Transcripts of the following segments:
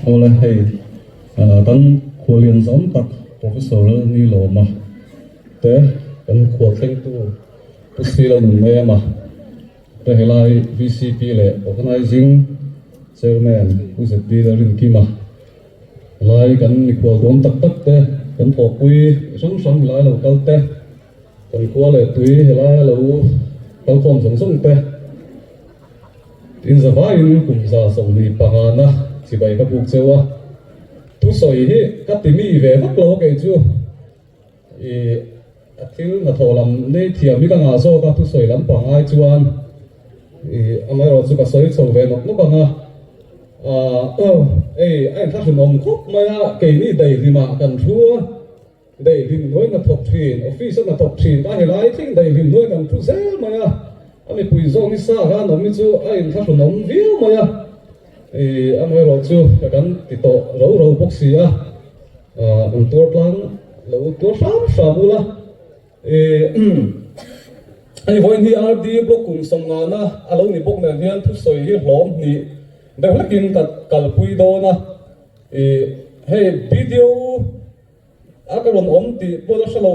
Awle hei kan khuallian zawm tak Professor Lalnilawma te kan khualthlengtu Pu Sila Nunmema te helai VCP leh Organising Chairman Pu ZD Lalrinkima Helai kan mikhual dawn tak tak te, kan thawhpui hrang hrang helai lo kal te, kan khua leh tui helaia lo kalkhawm zawng zawng te, tin zavaiin kum 75 na chibai ka buk cheu a, thusawi hi ka ti mi ve vak lo a kei chu i a thil hnathawh lam nei thiam hi ka ngah zawk a, thusawi lampang ai chuan i amaherawhchu chu ka sawi chho ve nawk nawk ang a. Aw, ei, a inthlahrunawm khawp mai a, keini daihlimah kan thu a, daihlim hnuai hna thawk thin, office a hna thawk thin ka helai thleng daihlim hnuai kan thu zel mai a, a mipui zawk ni sa khan awm hi chu a inthlahrunawm viau mai a, ih, amaherawh chu kan ti tawh ro ro bawk si a, an tuar tlang lo tuar hram hram ula. Hei vawiin hi RD block kum 50 na a lo ni bawk nen hian thusawi hi hlawm hnih deuh hlekin ka kalpui dawn a. Hei video a ka rawn awm tih pawh la hre lo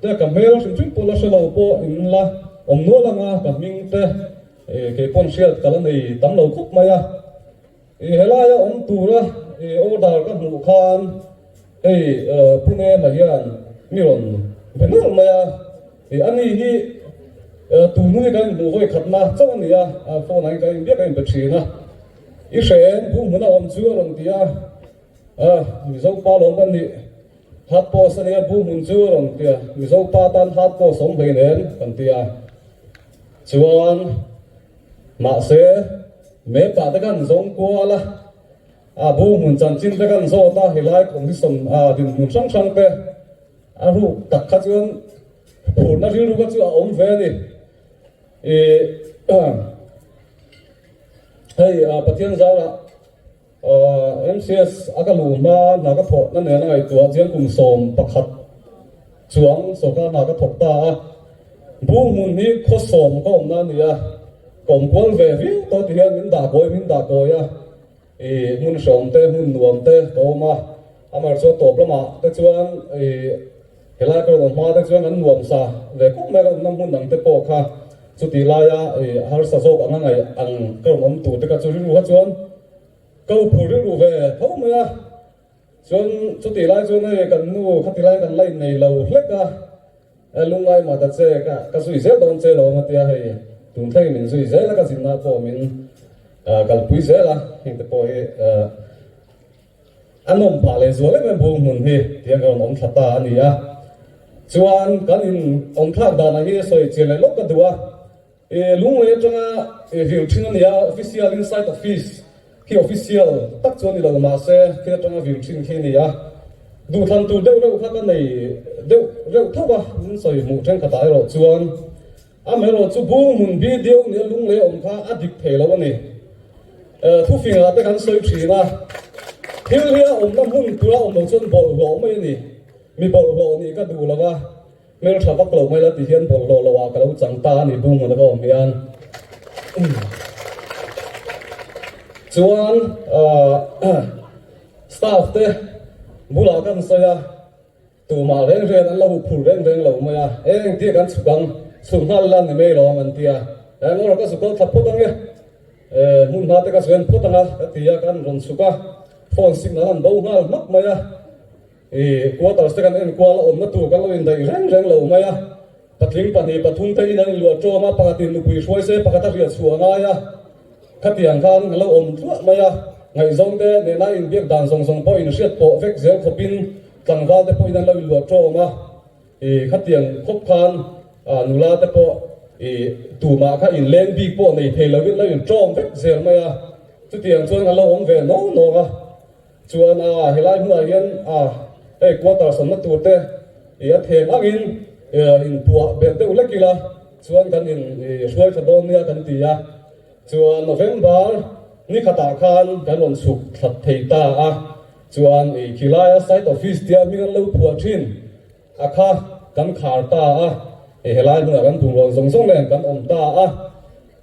te ka hmel hrim hrim pawh la hre lo pawh in la awm nual ang a, ka hming te kei pawn hriat ka la nei tam lo khawp mai a. Helaia awm tura order ka hmuh khan hei Pune mah hian mi rawn be nawlh mai a, ani hi tun hun hi kan inhmuh vawi khatna chauh a ni a, phone ah hian kan inbiak a inbe thin a, i hre em bu hmuna awm chu a rawn ti a, Mizo pa lawm ka nih hard post a nia bu hmun chu a rawn ti a, Mizo pa tan hard post awm hleinem kan ti a, chuan mahse. Mepah te kan zawng kual a, a bu hmun chanchin te kan zawt a, helai condition a dinhmun hrang hrang te a ruk tak kha chuan phurna rilru kha chu a awm ve a ni. Ih hei Pathian zarah MCS a ka luh hma hna ka thawhna nen a ngaihtuah chian kum 11 chuang sorkar hna ka thawk ta a, bu hmun hi khaw sawm ka awmna a ni a, ka awm kual ve viau tawh ti hian min dah kawi min dah kawi a, ih hmun hreawm te hmun nuam te ka awm a, amaherawhchu a tawp lamah te chuan ih helai ka rawn awm hma te chuan an nuam sa ve khawp mai a, ka awmna hmun dang te pawh kha chutih laia ih harsa zawk anga ngaih ang ka rawn awm tur te kha chu rilru kha chuan ka huphur rilru ve tho mai a. Chuan chutih lai chuan hei kan nu khati lai kan la innei lo hlek a, lungngai mah ta che ka ka zui zel dawn che lo ang a tia hei tun thlengin min zui zel a ka zinna pawh min kalpui zel a, heng te pawh hi a nawm phah leh zual em em bung hmun hi tiang ka rawn awm thla ta a ni a. Chuan kan in awm thlak danah hi sawi chian leh lawk ka duh a. Lunglei atanga vil thin a nia, official inside office khi official tak chu a ni lo mahse khi atanga vil thin khi a ni a, duhthlan tur deuh reuh kha ka nei deuh reuh tho a, min sawi hmuh thenkhatah erawh chuan amaherawh chu bung hmun video nia lunglei awm kha a dik thei lo a ni. Thufingah te kan sawi thin a, thil hi a awmna hmun tura awm lo chuan bawlhhlawh mai a ni, mi bawlhhlawh nih ka duh lo a. Hmel tha vak lo mai la ti hian bawlhhlawh lo ah ka lo chang ta a ni bung hmun a ka awm hian. Chuan staff te bulah kan sawi a, tumah reng reng an lo huphur reng reng lo mai a, eng tia kan chhuk ang, chhuk nghal la ni mai lo ang an ti a, eng rawh ka zuk thla phawt ang e, hmun hma te ka zuen phawt ang a ka ti a, kan rawn chhuk a, phone signal an bo nghal hmak mai a. I quarters te kan en kual a awmna tur kan lo indaih reng reng lo mai a, patling pahnih pathum te in an inluah ṭawm a, pakhatin nupui hruai se pakhat a riah chhuah a ngai a, khatiang khan an lo awm tluah mai a, ngaihzawng te nena inbiak dan zawng zawng pawh inhriat pawh vek zel khawpin tlangval te pawhin an lo inluah ṭawm a, i khatiang khawp khan nula te pawh i tumah kha inleng bik pawh nei thei lovin lo inṭawm vek zel mai a, chutiang chuan an lo awm ve nawk nawk a. Chuan a helai hmunah hian a hei quarter sawmna tur te ih a them angin inpuah belh deuh lek ila chuan kan in hruai thla dawn nia kan ti a. Chuan November ni khatah khan kan rawn chhuk thlat thei ta a. Chuan ih khilaia site office tia hming an lo phuah thin a kha kan khar ta a. Ih helai hmunah kan bungrawn zawng zawng nen kan awm ta a.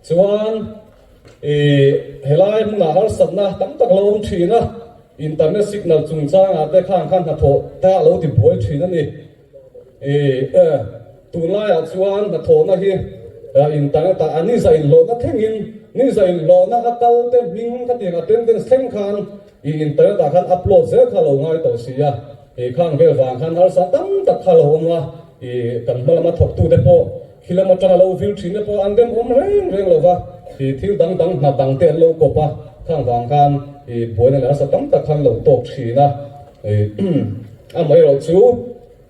Chuan ih helai hmunah harsatna tam tak lo awm thin a. Internet signal chungchangah te khang khan hnathawh te a lo ti buai thin a ni. Tunlaiah chuan hnathawhna hi internet ah a ni za inhlawhna thlengin ni za inhlawhna a kal te hming khatiang attendance thleng khan i internet ah khan upload zel kha a lo ngai tawh si a. Khang vel vang khan harsa tam tak kha a lo awm a, kan hma lama thawktute pawh khi lam atanga lo vil thin te pawh an dem awm reng reng lo va, thil dang dang hna dang te an lo kawp a, khang vang khan buaina leh harsa tam tak khan lo tawk thin a. Amaherawhchu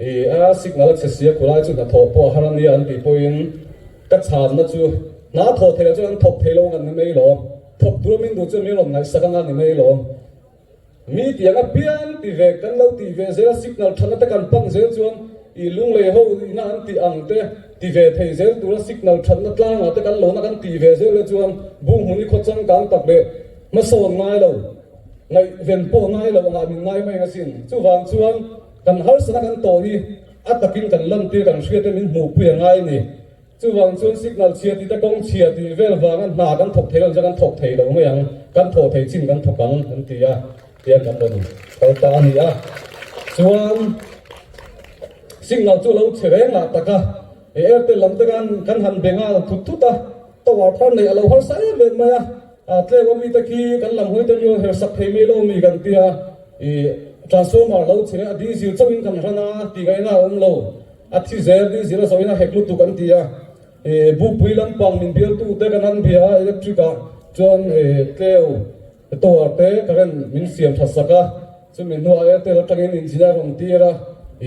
a signal a chhe sia khulai chu hnathawh pawh a har a nia an tih pawhin ka chhanna chu hna thawh theih loh chuan an thawk thei lo ang an ni mai lawm, thawk tur a min duh chuan min rawn ngaihsak ang a ni mai lawm. Mi tiang apiang ti ve kan lo tih ve zel a, signal thatna te kan pan zel chuan i lunglei ho ina an tih ang te ti ve thei zel tura signal thatna tlangah te kan lohna kan tih ve zel le chuan Bunghmun i khaw changkang tak leh hmasawn ngai lo, ngaihven pawh ngai lo angah min ngai mai asin. Chuvang chuan kan harsana kan tawh hi a takin kan lantir kan hriat te min hmuhpui a ngai a ni. Chuvang chuan signal chhia tih te kawng chhia tih vel vanga hna kan thawk thei lo chuan kan thawk thei lo mai ang, kan thawh thei chin kan thawk ang an ti a, tiang kan rawn kal ta a ni a. Chuan signal chu a lo chhe reng ah tak a, Airtel lam te khan kan han be nghal thut thut a, tower thar neih a lo harsa em em mai a, tlem a mite khi kan lam hawi te mi rawn hersak thei mai lo mi kan ti a, ih transformer lo chhe a diesel chauhin kan ran a tih ngaihna a awm lo. A thi zel ni zir a zawhin a hek lutuk an ti a, Bukpui lampang min bialtu te kan han bia a, electric ah chuan tleu tower te current min siam tha sak a, chumi hnuah Airtel atangin engineer rawn tir a,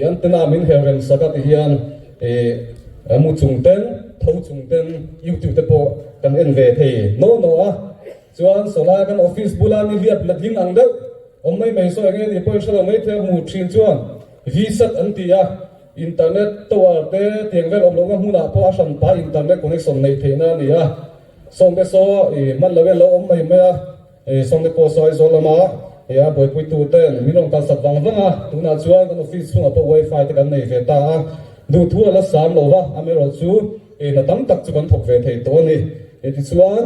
antenna min her rem sak a ti hian mu chung ten tho chung ten youtube te pawh kan en ve thei naw naw a, chuan sawlai kan office bula nihliap la ding ang deuh awm mai mai saw enge ni pawhin hrelo mai thei a hmu thin chuan V-sat an ti a, internet tower te tiang vel awm lohna hmunah pawh a hranpa internet connection neih theihna a ni a. Sawngte saw i hman lo hian lo awm mai mai a, i sawngte pawh saw Aizawl lama i a buaipuitu ten min rawn kalsak vang vang a, tunah chuan kan office chhungah pawh wifi te kan nei ve ta a, duhthu a la sam lo va, amaherawhchu i hna tam tak chu kan thawk ve thei tawh a ni. Tichuan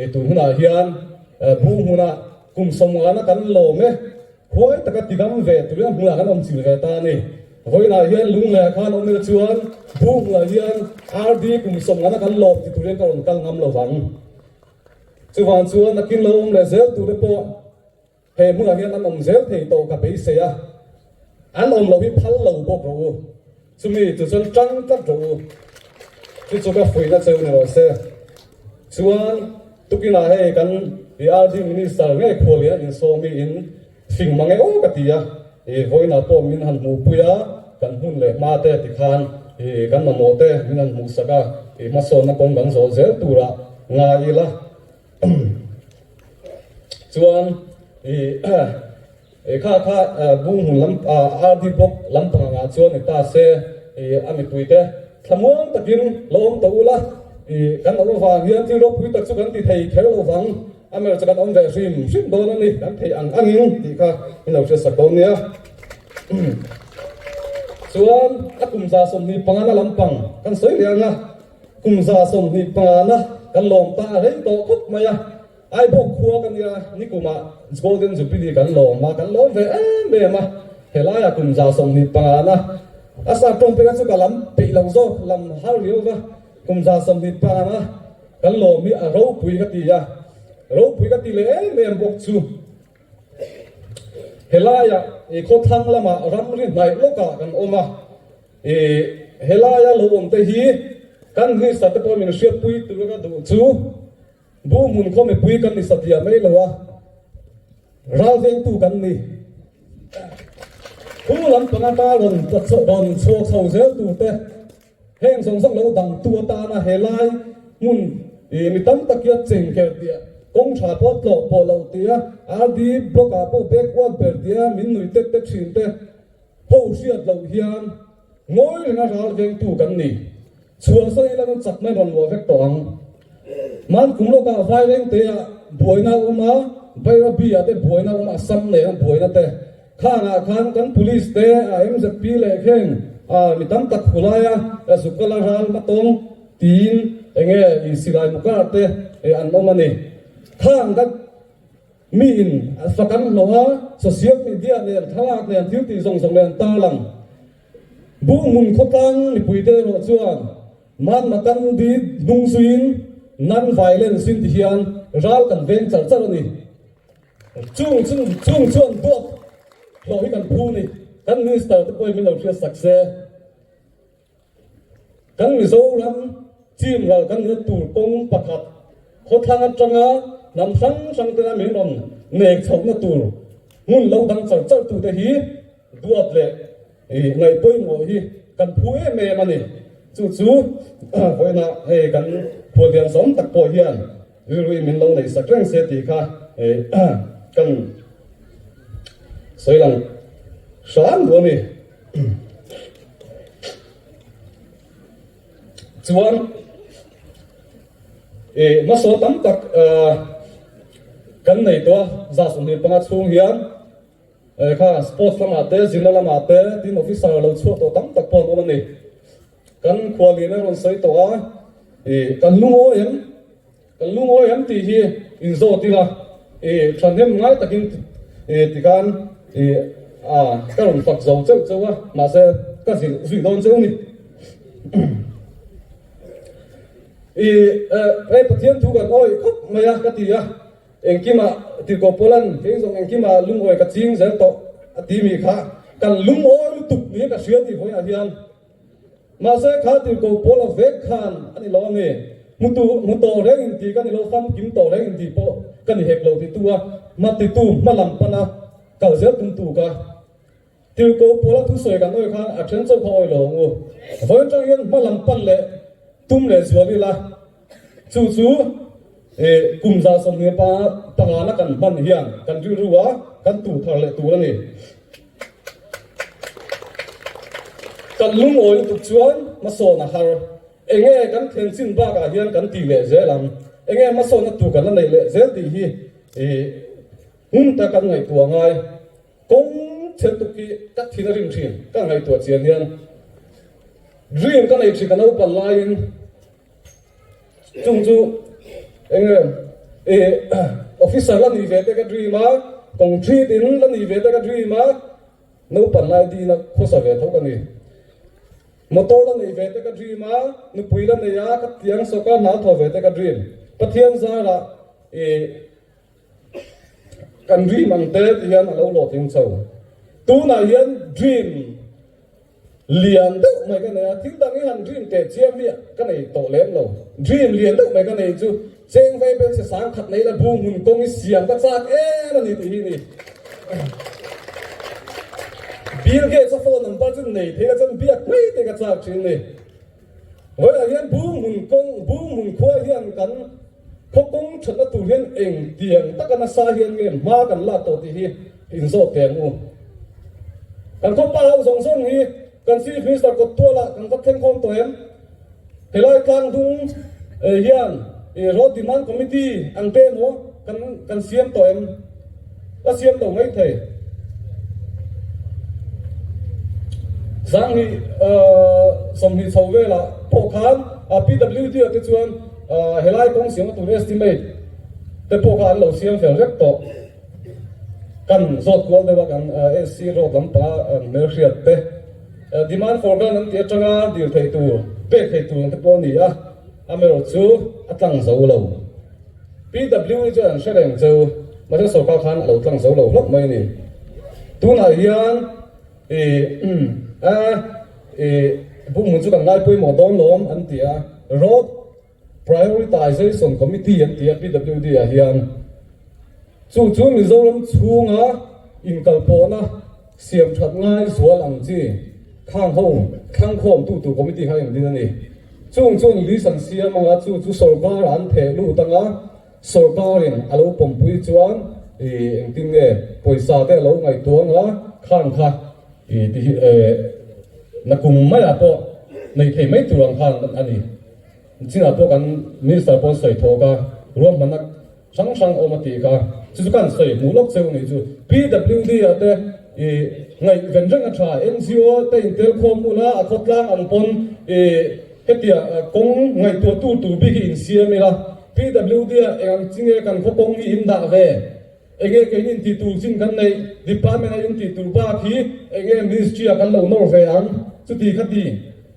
i tun hunah hian bung hmunah kum sawmngana kan lawm e. Huai taka tidam ve turin a hmunah kan awm chil ve ta a ni. Vawiinah hian Lungleh khan awm ila chuan Bunghmunah hian RD kum sawmngana kan lawm ti turin ka rawn kal ngam lo vang. Chuvang chuan nakin lo awm leh zel turte pawh he hmunah hian an awm zel thei tawh ka beisei a, an awm loh hi phal lo bawk rawh u. Chumi chu chuan tang tlat rawh u. Chu chu ka fuihna cheu ni rawh se. Chuan tukinah hei kan RD Minister ngei khuallian an insawm hi in fing mang e aw ka ti a, i vawiinah pawh min han hmuhpui a, kan hmun leh hma te tikhan i kan mamawh te min han hmuhsak a, i hmasawnna kawng kan zawh zel turah ngai ila. Chuan i Kha kha Bunghmun lam RD Block lampang angah chuan ni ta se a mipuite thlamuang takin lo awm tawh ula, kan awm avang hian thil ropui tak chu kan ti thei kher lo vang, amaherawhchu chu kan awm ve hrim hrim dawn a ni, kan theih ang angin tih kha min lo hriatsak dawn nia. Chuan a kum 25 na lampang kan sawi leh ang a, kum 25 na kan lawm ta a rei tawh khawp mai a. Aibawk khua ka nia, nikumah Golden Jubilee kan lawm a, kan lawm ve em em a, helaiah kum 25 na a sap tawng pek a chu ka lam peih lo zawk, lam har riau va, kum 25 na kan lawm hi a ropui ka ti a, ropui ka ti leh em em bawk chu helaiah i khawthlang lamah ramri hnaih lawkah kan awm a, i helaia lo awm te hi kan minister te pawh min hriatpui tur ka duh chu. Bu hmun khaw mipui kan ni satliah mai lo a, ral vengtu kan ni. Khu lampang ata rawn rawn chhuak chho zel tur te, heng zawng zawng lo dangtu atana helai hmun ih mi tam tak hi a cheng ker tih a, kawng tha pawh tlawh pawh loh tih a, RD block ah pawh backward ber tih a min nui tek tek thin te ho hriat loh hian ngawi renga ral vengtu kan ni. Chhuah sawi ila kan chakna rawn luah vek tawh ang. Hman kum lawkah Vairengte-ah buaina a awm a, Bairabi-ah te buaina a awm a, Assam nena buaina te. Khanah khan kan police te, a MZP leh kheng mi tam tak khulaia Zukala ral hmatawng tiin enge i silai mukar te an awm a ni. Khang ka. Miin fak an hlawh a, social media nen thlalak nen thil tih zawng zawng nen an tarlang. Buhhmun khawtlang mipuite erawh chuan Mahatma Gandhi hnung zuiin non-violence in ti hian ral kan veng char char a ni. Chung chung chuan duat hlawh hi kan phu ni. Kan minister te pawhin min lo hriat sak se. Kan Mizoram chim ral kan nihna tur kawng pakhat khawthlang atanga hnam hrang hrang tena min rawn nek chhohna tur hmun lo dang char char tute hi duat leh ngaih pawimawh hi kan phu em em a ni. Chu chu vawiinah hei kan khuallian zawm tak pawh hian rilru min lo neih sak reng se tih kha kan sawi lang hram duh a ni. Chuan ih hmasaw tam tak kan nei tawh a, 25 chhung hian kha sports lamah te zirna lamah te tin officer lo chhuak tawh tam tak pawh an awm a ni. Kan khualin a rawn sawi tawh a, ih kan lungawi em? Kan lungawi em tih hi inzawt ila i thahnem ngai takin tikhan i a ka rawn fak zo cheuh cheuh a, mahse ka zilh zui dawn cheuh a ni. I hei Pathian thu kan awih khawp mai a ka ti a, engkimah tirhkoh Paulan kei zawng engkimah lungawi ka ching zel tawh a ti mi kha kan lungawi lutuk niin ka hria tih vawiinah hian Mahse kha tirhkoh pawl a vek khan a ni lo a ni. Hmu tu, hmu tawh reng in ti ka ni lo, famkim tawh reng in ti pawh ka ni hek lo titu a, hma titu, hma lam pana kal zel tum tu ka. Tirhkoh pawl a thusawi kan awi khan a then chauh kha awi lo ang u. Vawiin tang hian hma lam pan leh tum leh zual ila. Chu chu kum 25 na kan hman hian kan rilru a kan tur thar leh tur a ni. Kan lungawi lutuk chuan hmasawn a har. Enge kan thlen chin bakah hian kan tih leh zel ang. Enge hmasawnna tur kan la neih leh zel tih hi hmun tak kan ngaihtuah ngai. Kawng chhe tuk hi ka thin a rim thin ka ngaihtuah chian hian dream ka nei thin ka naupan laiin Chung chu eng nge officer la nih ve te ka dream a, kawng treat in la nih ve te ka dream a, naupan lai dina khawsa ve tho ka ni. Motor la neih ve te ka dream a, nupui la nei a, ka tiang sawk a, hna thaw ve te ka dream. Pathian zarah kan dream ang te ti hian a lo hlawhtling chho. Tunah hian dream Lian deuh mai ka nei a, thil dang hi han dream teh chiam hi ka nei tawh lem lo. Dream lian deuh mai ka nei chu cheng vei bel che sang khat nei la bu hmun kawng hi siam ka chak em a ni tih hi ni. Bill Gates a phone number chu nei thei la chuan biak mai te ka chak thin ni. Vawiah hian bu hmun kawng, bu hmun khua hian kan khaw kawng thatna tur hian eng tiang taka nasa hian nge hma kan lak tawh tih hi Inzawt teh ang u. Kan khawpa ho zawng zawng hi kan Chief Minister kawt tualah kan va thleng khawm tawh em? Helai tlang dung hian Road Demand Committee ang te emaw kan kan siam tawh em? Ka siam lo mai thei. Zanghnih 20 chho velah pawh khan PWD ah te chuan helai kawng siamna tur estimate te pawh kha an lo siam fel vek tawh. Kan zawt kual deuh a kan SC road lampanga hmelhriat te demand for grant an tih atanga dil theih tur pek theih tur ang te pawh a ni a, amaherawh chu a tlang zo lo. PWE chuan an hre reng chu mahse sorkar khan a lo tlang zo lo hlauh mai a ni. Tunah hian ih a ih buhhmun chu kan ngai pawimawh dawn lawm an ti a, road Prioritization Committee an ti a PWD ah hian chu chu Mizoram chhunga inkalpawhna siam that ngai zual ang chi khang ho thlangkhawm tu tur committee kha engdin a ni. Chung chuan list an siam anga chu chu sorkar ah an theh lut anga sorkarin a lo pawmpui chuan ih engtin nge pawisa te a lo ngaihtuah anga khang kha ih ti hi eh nakum maiah pawh nei thei mai tur ang khan a ni. Chinah pawh kan Minister pawh an sawi thawk a, ruahmanna hrang hrang awm a tih kha. Chu chu kan sawi hmuh lawk cheu nih chu. PWD ah te i ngaihven reng a tha, NGO te intel khawm ula a khawtlang ang pawn i hetia kawng ngaihtuah tu tur bik hi insiam ila. PWD ah eng ang chi nge kan khaw kawng hi in dah ve? Enge keini intih tur chin kan neih, department a intih tur bak hi enge ministry ah kan lo nawr ve ang, chuti khati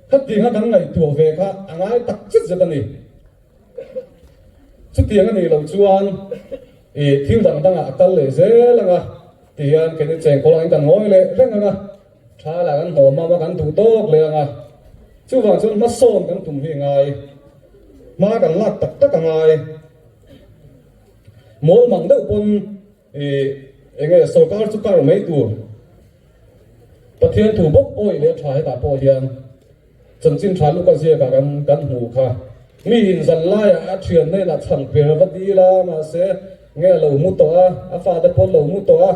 khatianga kan ngaihtuah ve kha a ngai tak zet zet a ni. Chutiang a nih loh chuan ih thil dang dangah a kal leh zel ang a, tihian keini chengkawl angin kan ngawi leh reng ang a, tha lah kan hnawm mam a kan duh tawk leh ang a, chuvang chuan hmasawn kan tum hi ngai, hma kan lak tak tak a ngai. Mawl mang deuh pawn ih eng nge sorkar chu kar mai tur Pathian thu bawk awih leh tha hetah pawh hian chanchin tha luka ziakah kan kan hmuh kha. Mi in zan laiah a thian hnenah chhan per va dil a mahse nge a lo mu tawh a, a fate pawn lo mu tawh a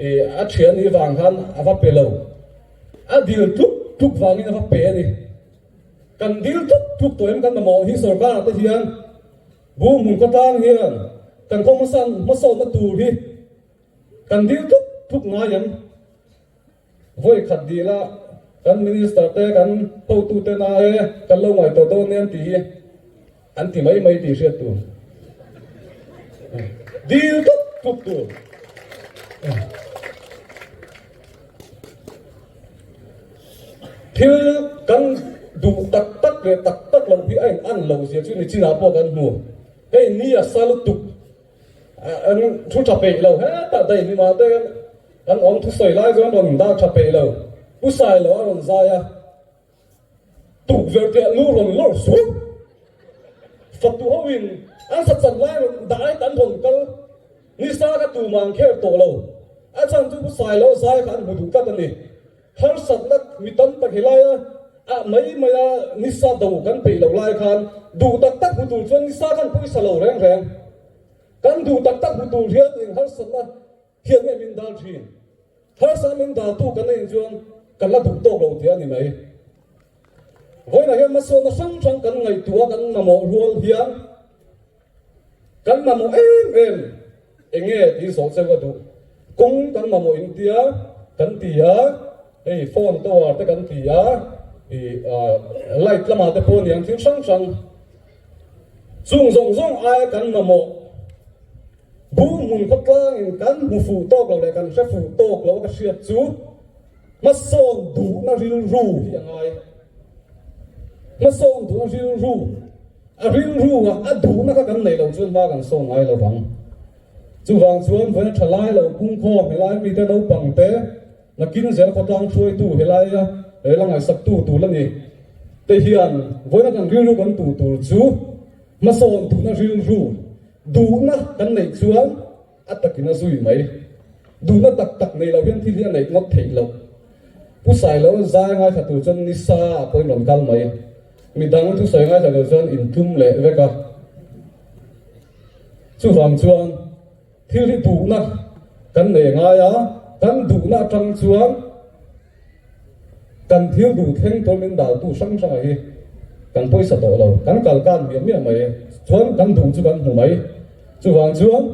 ih a thian nih vang khan a va pe lo. A dil tluk tluk vangin a va pe a ni. Kan dil tluk tluk tawh em kan mamawh hi sorkarah te hian Bu hmun khawtlang hian kan khaw hmasan hmasawnna tur hi kan dil tluk tluk ngai ang. Vawi khat dila kan minister te kan hotu te na e kan lo ngaihtuah dawn nen tih hi an ti mai mai tih hriat tur. Dil tluk tluk tur. Thil kan duh tak tak leh tak tak loh hi a in an loh zia chu nichinah pawh kan hmu. Hei ni a sa lutuk an thu tha peih lo hetah daih ni mah te kan awm thusawi lai chuan rawn dak tha peih lo. Pu Sailo a rawn zai a. Tukverh teh lu rawn lawr sup. Fatu ho in an sa chan lai rawn dah ai tan rawn kal nisa ka tum ang kher tawh lo. A chhan chu Pu Sailo zai kha an hmu duh tlat a ni. Harsatna mi tam tak helai a ah mai mai a nisa do kan peih loh lai khan duh tak tak hmu tur chuan nisa khan pawisa lo reng reng. Kan duh tak tak hmu tur hian eng harsatna Hian nge min dal thin? Harsa min daltu kan neih chuan kan la duh tawk lo tih a ni mai. Vawiinah hian hmasawnna hrang hrang kan ngaihtuah kan mamawh rual hian kan mamawh em em eng nge tih zawh cheu a duh. Kawng kan mamawh in tia kan ti a, hei phone tower te kan ti a, ih light lamah te pawh aniang thil hrang hrang chung zawng zawng aia kan mamawh. Bu hmun khawtlangin kan hmu fuh tawk lo leh kan hre fuh tawk lo a ka hriat chu hmasawn duhna rilru hi a ngai. Hmasawn duhna rilru, a rilru ah a duhna kha kan neih loh chuan hma kan sawn ngai lo vang. Chuvang chuan vawiin a tha lai lo pungkhawm helai mite naupang te nakin zel khawtlang hruaitu helaia la ngaihsaktu tur la ni te hian vawiin a kan rilru kan tuh tur chu hmasawn duhna rilru Duhna kan neih chuan a takin a zui mai. Duhna tak tak nei lo hian thil hi a neih ngawt theih loh. Pu Sailo zai ngaithla tur chuan nisa ah pawhin rawn kal mai. Midang thusawi ngaithla tur chuan intlum leh vek a. Chuvang chuan thil hi duhna kan nei ngai a, kan duhna atang chuan Kan thil duh thleng tur min daltu hrang hranga hi kan pawisa tawh lo, kan kal kan miah miah mai chuan kan duh chu kan hmu mai. Chuvang chuan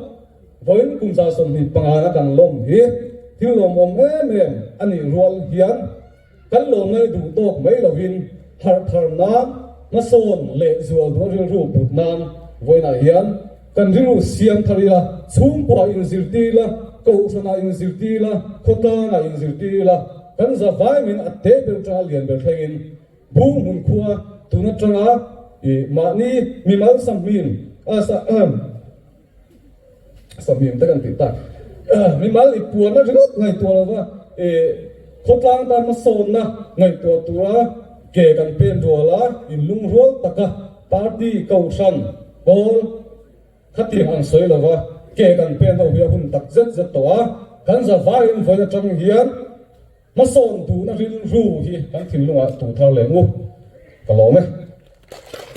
vawiin kum 25 na kan lawm hi thil lawmawm em em a nih rual hian kan lawmna hi duh tawk mai lovin harh thar nan hmasawn leh zual duh rilru put nan vawiinah hian Kan rilru siam thar ila, chhungkuah inzirtir ila, kohhranah inzirtir ila, khawtlangah inzirtir ila, kan za vaimin a te ber atanga lian ber thlengin bung hmun khua tun atanga ih mahni mimal sahmim a sa sahmim te kan tih tak mimal i puanna ringawt ngaihtuah lova ih khawtlang tan hmasawnna ngaihtuah tura ke kan pen rual a, inlungrual taka party kohhran Paul, Khatiang ang sawi lova ke kan pen ho hi a hun tak zet zet tawh a, kan za vaiin vawiin atang hian hmasawn duhna rilru hi kan thinlungah tuh thar leh ngu ka lawm e.